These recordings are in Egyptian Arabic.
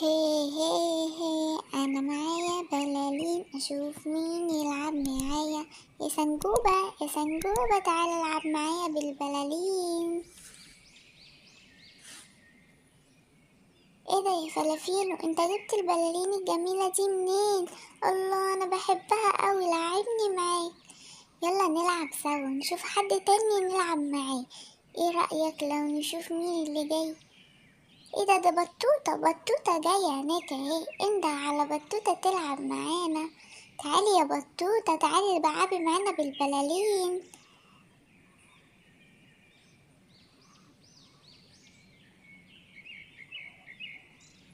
هي هي هي، أنا معايا بلالين، أشوف مين يلعب معايا. يا سنجوبة يا سنجوبة تعالى العب معايا بالبلالين. ايه ده يا فلافيلو، انت جبت البلالين الجميلة دي منين؟ الله انا بحبها قوي، لعبني معاك. يلا نلعب سوا، نشوف حد تاني نلعب معاه. ايه رأيك لو نشوف مين اللي جاي؟ ايه ده، ده بطوطة، بطوطة جاية هناك اهي. انده على بطوطة تلعب معانا. تعالي يا بطوطة، تعالي العبي معانا بالبلالين.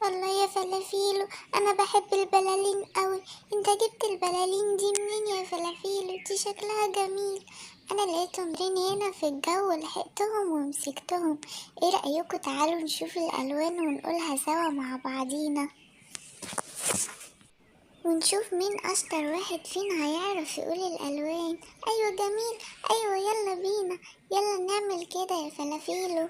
الله يا فلافيلو، انا بحب البلالين قوي. انت جبت البلالين دي منين يا فلافيلو؟ دي شكلها جميل. انا لقيتهم رين هنا في الجو، لحقتهم ومسكتهم. ايه رأيكم تعالوا نشوف الالوان ونقولها سوا مع بعضينا، ونشوف مين اشطر واحد فينا هيعرف يقول الالوان. ايوه جميل، ايوه يلا بينا، يلا نعمل كده يا فلافيلو.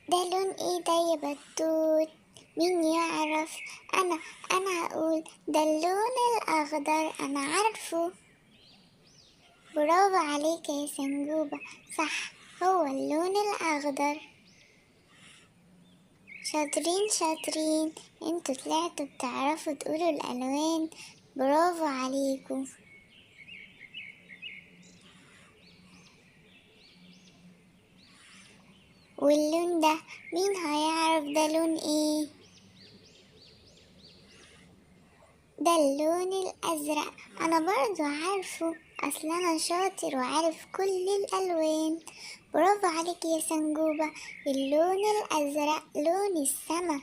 ده لون ايه ده يا بطوط؟ مين يعرف؟ انا هقول ده اللون الاخضر، انا عارفه. برافو عليك يا سنجوبة، صح هو اللون الاخضر. شاطرين شاطرين، انتوا طلعتوا بتعرفوا تقولوا الالوان، برافو عليكم. واللون ده مين هيعرف ده لون ايه؟ ده اللون الازرق، انا برضو عارفه، اصل انا شاطر وعارف كل الالوان. برافو عليك يا سنجوبة، اللون الازرق لون السما.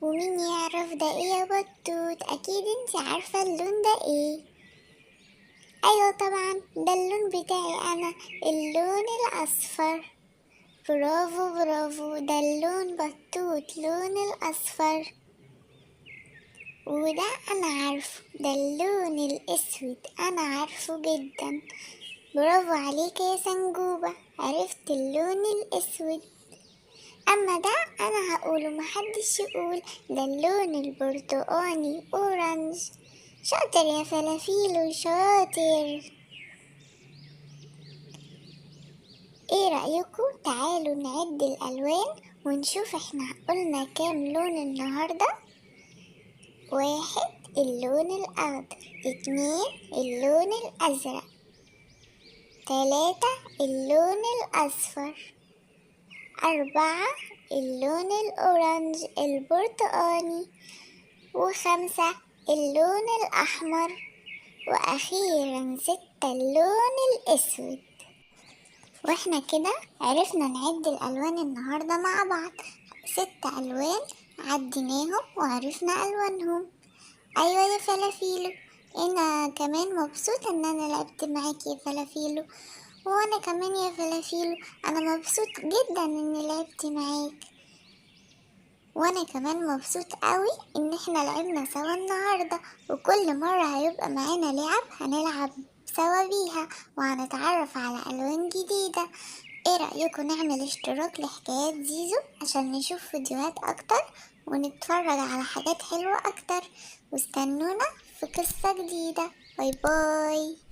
ومين يعرف ده ايه يا بطوط؟ اكيد انت عارفة اللون ده ايه. ايوه طبعا ده اللون بتاعي انا، اللون الاصفر. برافو برافو، ده اللون بطوط، لون الاصفر. وده انا عارفه، ده اللون الاسود، انا عارفه جدا. برافو عليك يا سنجوبة، عرفت اللون الاسود. اما ده انا هقوله محدش يقول، ده اللون البرتقاني، orange. شاطر يا فلافيلو، شاطر. ايه رأيكم تعالوا نعد الالوان ونشوف احنا قلنا كام لون النهاردة؟ 1 اللون الاخضر، 2 اللون الازرق، 3 اللون الاصفر، 4 اللون ال orange البرتقاني، و5 اللون الاحمر، واخيرا 6 اللون الاسود. واحنا كده عرفنا نعد الالوان النهارده مع بعض، 6 الوان عديناهم وعرفنا الوانهم. ايوه يا فلافيلو، انا كمان مبسوطه ان انا لعبت معاكي يا فلافيلو. وانا كمان يا فلافيلو انا مبسوط جدا اني لعبت معاك. وانا كمان مبسوط قوي ان احنا لعبنا سوا النهارده، وكل مره هيبقى معانا لعب هنلعب سوا بيها وهنتعرف على الوان جديده. ايه رايكم نعمل اشتراك لحكايات زيزو عشان نشوف فيديوهات اكتر ونتفرج على حاجات حلوه اكتر؟ واستنونا في قصه جديده. bye bye.